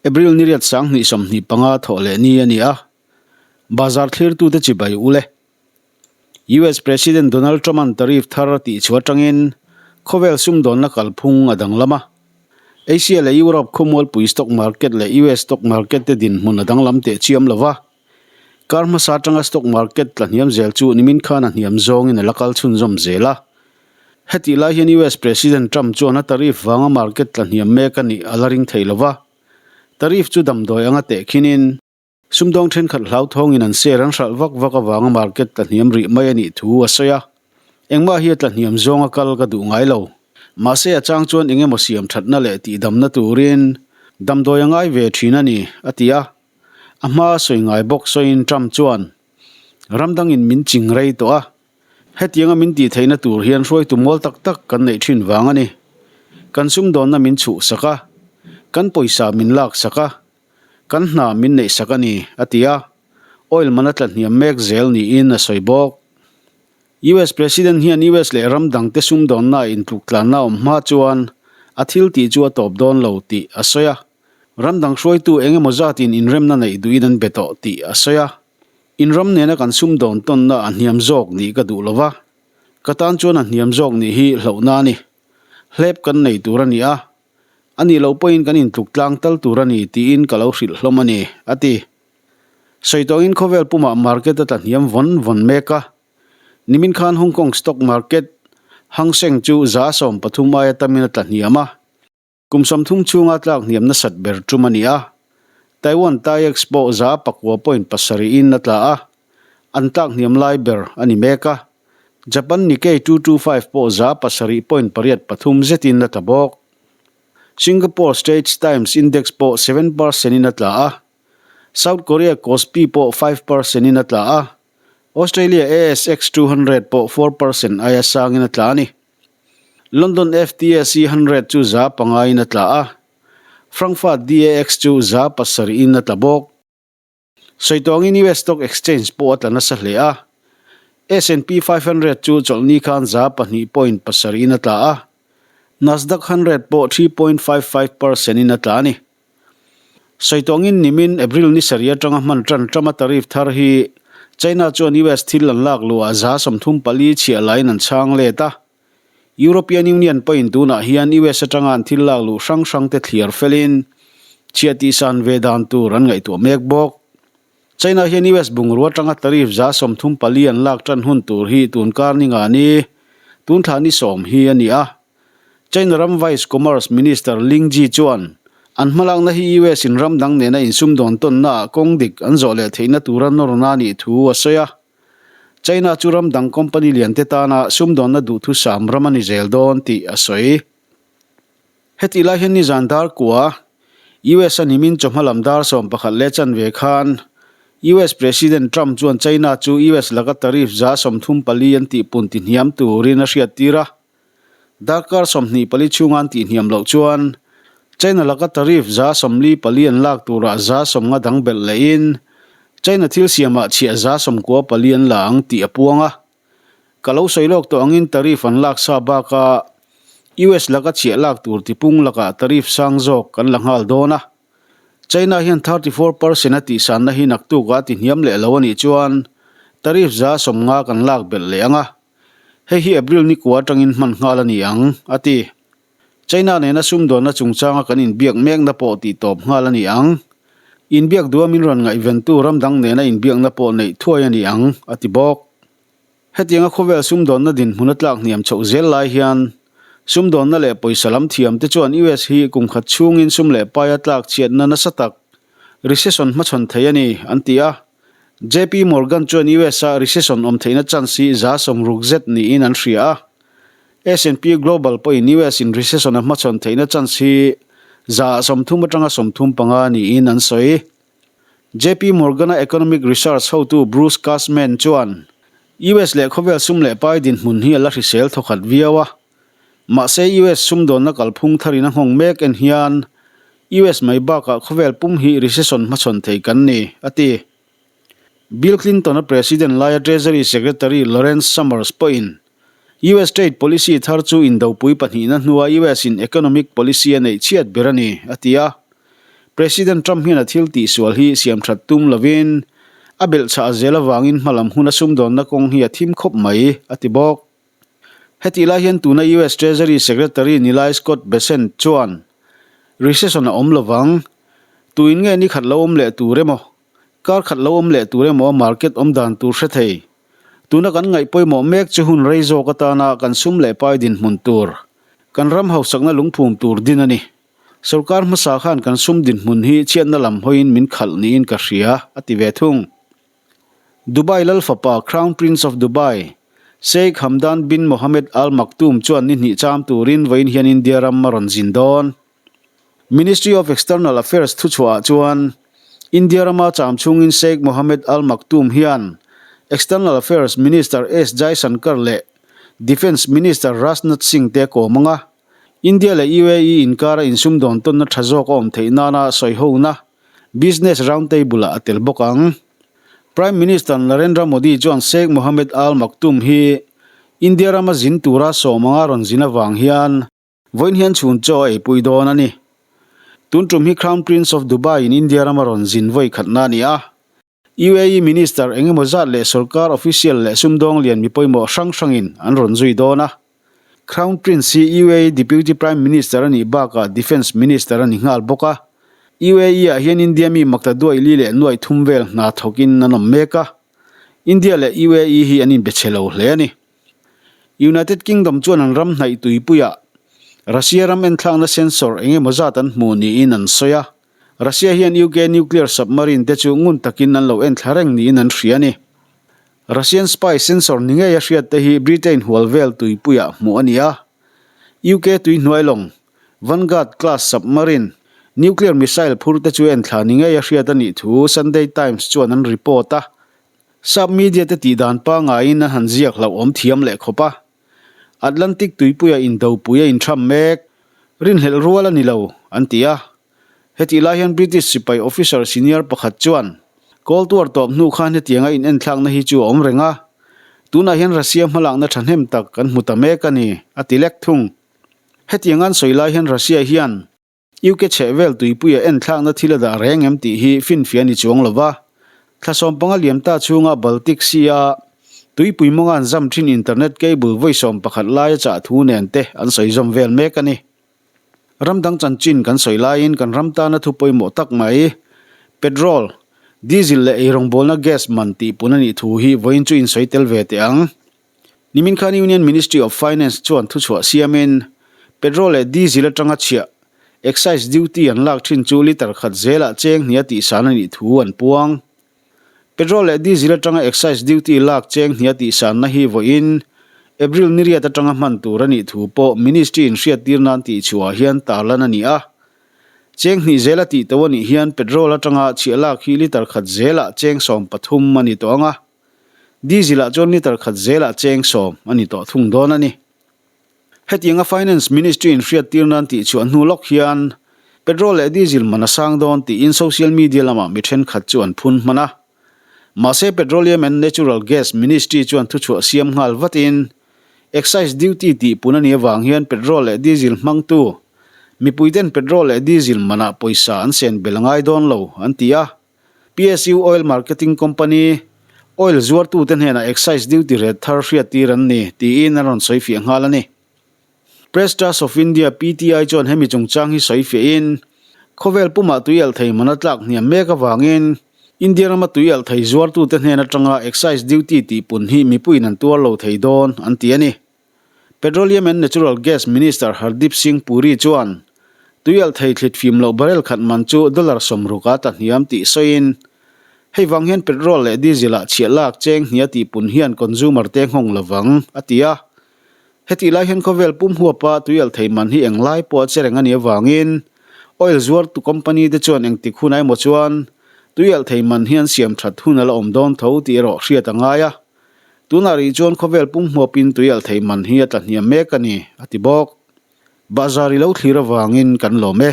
April ni riat 2025 thawh leh ni a ni a, bazar thlirtute chibai ule. US President Donald Trump-a'n tariff thar a tih chhuah atangin khawvel sumdawnna kalphung a danglam a. Asia leh Europe khawmualpui stock market leh US stock market te dinhmun a danglam teh chiam lo va. Kar hmasa atanga stock market tla hniam zel chu nimin khan a hniam zawngin a la kal chhunzawm zel a. Hetih lai hian US President Trump chuan a tariff vanga market tla hniam mek a nih a la ring thei lo va. Tariff chu damdawi anga tehkhinin Sumdawng thenkhat hlauthawngin an share an hralh vak vak avanga market tla hniam rih mai a nih thu a sawi a. Engmah hi a tla hniam zawnga kal ka duh ngai lo. Mahse a chang chuan eng emaw siam thatna leh tihdamna turin damdawi a ngai ve thin a ni, a ti a. A hma a sawi ngai bawk sawiin Trump chuan, Ram dangin min ching rei tawh a. Hetianga min tih theihna tur hian hruaitu mual tak tak kan neih thin vang a ni. Kan sumdawnna min chhuhsak a, kan pawisa min laksak a, Kan hna min neih sak a ni, a ti a, oil man a tla hniam mek zel niin a sawi bawk. US President hian US leh ram dangte sumdawnna intluktlanna awm hma chuan a thil tih chu a tawp dawn lo tih a sawi a, ram dang hruaitu eng emaw zatin inremna neih duhin an be tawh tih a sawi a. In ram nena kan sumdawn tawnna a hniam zawk nih ka duh lo va, ka tan chuan a hniam zawk nih hi hlauhna a ni. Hlep kan nei tur a ni a, A nih loh pawhin kan intluk tlang tal tur a ni tiin ka lo hrilh hlawm a ni, a ti. Sawi tawngin khawvel pumah market a tla hniam vawn vawn mek a. Nimin khan Hong Kong stock market Hang Seng chu 33% aia tamin a tla hniam a. Kum 30 chhunga tlak hniam nasat ber tum a ni a. Taiwan Taiex pawh 9.7 in a tla a, an tlak hniam lai ber a ni mek a. Japan Nikkei 225 pawh 7.83 zetin a tla bawk. Singapore Straits Times Index pawh 7% in a tla a, South Korea Kospi pawh 5% in a tla a, Australia ASX 200 pawh 4% aia sangin a tla a ni. London FTSE 100 chu 5% in a tla a, Frankfurt DAX chu 7% in a tla bawk. Sawi tawngin US Stock Exchange pawh a tla nasa hle a, S&P 500 chu chawlhni khan 2.7 in a tla a, Nasdaq 100 pawh 3.55 percent in a tla a ni. Sawi tawngin nimin April ni sarih atanga hman tan tama tariff thar hi China chuan US thil an lak luhah 34% chhiah laiin an chhang let a, European Union pawhin tunah hian US atanga an thil lak luh hrang hrang te thliar felin chhiah tihsan ve dan tur an ngaihtuah mek bawk. China hian US bungrua atanga tariff 34% an lak tan hun tur hi tun kar ni nga ni, tun thla ni 10 hi a ni a. China ram Vice Commerce Minister Ling Ji chuan an hmalakna hi US in ram dang nena insumdawn tawnnaah kawng dik an zawh leh theihna tura nawrna a nih thu a sawi a. China chu ram dang company lian te tana sumdawnna duhthusam ram a ni zel dawn tih a sawi. Hetih lai hian nizan dar kua, US a nimin chawhma lam dar 11 leh chanve khan US President Trump chuan China chu US laka tariff 34% an tihpun tihniam turin a hriattir a. Darkar 24 chhunga an tihhniam loh chuan China laka tariff 44% an lak turah 50% dang belh lehin China thil siamah chhiah 94% an la ang tih a puang a. Ka lo sawi lawk tawh angin tariff an lak sa bakah US laka chhiah lak tur tipung lakah tariff sang zawk kan la nghal dawn a. China hian 34% a tihsanna hi naktukah a tihniam leh lo a nih chuan tariff 50% kan lak belh leh ang a. Hei hi April ni kua atangin hman nghal a ni ang, a ti. China nena sumdawnna chungchanga kan inbiak mekna pawh tih tawp nghal a ni ang. Inbiak duha min rawn ngaihventu ram dang nena inbiakna pawh neih thuai a ni ang, a ti bawk. Hetianga khawvel sumdawnna dinhmun a tlak hniam chhoh zel lai hian sumdawnna leh pawisa lam thiamte chuan US hi kum khat chhungin sum leh paia tlak chhiatna nasa tak, recession hmachhawn thei a ni, an ti a. JP Morgan chuan US-a recession awm theihna chance hi 60% zet niin an hria a. S&P Global pawhin US-in recession a hmachhawn theihna chance hi 30% atanga 35 niin an sawi. JP Morgan-a economic research hotu Bruce Cashman chuan US leh khawvel sum leh pai dinhmun hi a la hrisel thawkhat viau a. Mahse US sumdawnna kalphung tharin a nghawng mek en hian US mai bakah khawvel pum hi recession hmachhawn thei kan ni, a ti. Bill Clinton-a President laia Treasury Secretary Lawrence Summers pawhin US trade policy thar chu indopui pahnihna hnua US-in economic policy a neih chhiat ber a ni, a ti a. President Trump hian a thil tihsual hi siamthat tum lovin a belhchhah zel avangin hmalam huna sumdawnna kawng hi a thim khawp mai, a ti bawk. Hetih lai hian tuna US Treasury Secretary nilai Scott Bessent chuan, Recession a awm lovang. Tuin nge ni khat lo awm leh tur emaw, kar khat lo awm leh tur emaw market awm dan tur hre thei. Tuna kan ngaih pawimawh mek chu hun rei zawk atana kan sum leh pai dinhmun tur, kan ram hausakna lungphum tur din a ni. Sorkar hmasa khan kan sum dinhmun hi chhiatna lam hawiin min khalh niin ka hria, a ti ve thung. Dubai Lal fapa Crown Prince of Dubai, Sheikh Hamdan bin Mohammed Al Maktoum chuan ni hnih cham turin vawiin hian India ram a rawn zin dawn. Ministry of External Affairs thuchhuahah chuan India rama cham chhungin Sheikh Mohammed Al Maktoum hian External Affairs Minister S Jaishankar leh Defence Minister Rajnath Singh te a kawm ang a, India leh UAE inkara insumdawn tawnna tha zawk a awm theih nana sawihona Business Round Table-ah a tel bawk ang. Prime Minister Narendra Modi chuan Sheikh Mohammed Al Maktoum hi India rama zin tura sawm anga rawn zin avang hian vawiin hian chhun chaw a eipui dawn a ni. Tun tum hi Crown Prince of Dubai in India rama rawn zin vawi khatna a ni a. UAE Minister eng emaw zat leh sorkar official leh sumdawng lian mi pawimawh hrang hrangin an rawn zui dawn a. Crown Prince hi UAE Deputy Prime Minister a nih bakah Defence Minister a ni nghal bawk a. UAE ah hian India mi makta duai li leh nuai thum vel hna thawkin an awm mek a. India leh UAE hi an inbe chhe lo hle a ni. United Kingdom chuan an ram hnaih tuipuiah Russia ram enthlakna sensor eng emaw zat an hmu niin an sawi a. Russia hian UK nuclear submarine te chu ngun takin an lo enthla reng niin an hria a ni. Russian spy sensor ni ngei a hriat te hi Britain hual vel tuipuiah hmuh a ni a. UK tuihnuai lawng, Vanguard class submarine, nuclear missile phur te chu enthla ni ngei a hriat a nih thu Sunday Times chuan an report a. Sap media te tihdan pangaiin an han ziak hlauhawm thiam leh khawp a. Atlantic tuipuia indopui a inthram mek, rinhlelh rual a ni lo, an ti a. Hetih lai hian British sipai officer senior pakhat chuan, Cold War tawp hnu khan hetianga inenthlakna hi chu a awm reng a, tunah hian Russia hmalakna thahnem tak kan hmu ta mek a ni, a ti lek thung. Hetianga an sawi lai hian Russia hian UK chhehvel tuipuia enthlakna thil a dah reng em tih hi finfiah a ni chuang lo va. Thla sawmpanga liam ta chhunga Baltic Sea-a tuipui mawnga an zam thin internet cable vawi 11 laia chah thu nen te an sawi zawm vel mek a ni. Ram dang chanchin kan sawi laiin kan ram tana thu pawimawh tak mai, petrol, diesel leh eirawngbawlna gas man tihpun a nih thu hi vawiin chu insawi tel ve teh ang. Nimin khan Union Ministry of Finance chuan thuchhuah siamin petrol leh diesel atanga chhiah, excise duty an lak thin chu litre khat zelah cheng hnih a tihsan a nih thu an puang. Petrol leh diesel atanga excise duty lak cheng hnia tihsanna hi vawiin April ni riat atanga hman tur a nih thu pawh Ministry in hriattir nan tihchhuah hian tarlan a ni a. Cheng hnih zela tih to a nih hian petrol atanga chhiah lak hi litre khat zelah cheng 13 a ni tawh ang a, diesel ah chuan litre khat zelah cheng 10 a ni tawh thung dawn a ni. Hetianga Finance Ministry in hriattir nan tihchhuah hnu lawk hian petrol leh diesel man a sang dawn tiin social media lamah mi thenkhat chu an phun hman a. Mahse Petroleum and Natural Gas Ministry chuan thuchhuah siam nghal vatin excise duty tihpun a nih avang hian petrol leh diesel hmangtu mipuiten petrol leh diesel manah pawisa an sen bel a ngai dawn lo an ti a. PSU Oil Marketing Company, oil zuartute hnenah excise duty ret thar hriattir an ni, tiin an rawn sawifiah nghal a ni. Press Trust of India, PTI, chuan hemi chungchang hi sawifiahin, khawvel pumah tui alh thei man a tlak hniam mek avangin India rama tui alh thei zuartute hnen atanga excise duty tihpun hi mipuiin an tuar lo thei dawn, an ti a ni. Petroleum and Natural Gas Minister Hardeep Singh Puri chuan tuialhthei thlit fim loh barrel khat man chu dollar 60 a tla hniam tih sawiin, hei vang hian petrol leh diesel ah chhiah lak cheng hnia tihpun hian consumer te nghawng lovang, a ti a. Hetih lai hian khawvel pum huapa tuialhthei man hi englai pawh a che reng a nih avangin oil zuartu company te chuan engtik hun emaw chuan tuialhthei man hi an siam that hun a la awm dawn tho tih erawh hriat a ngai a. Tunah rih chuan khawvel pum hmuapin tui alh thei man hi a tla hniam mek a ni, a ti bawk. Bahzar i lo thlir avangin kan lawm e.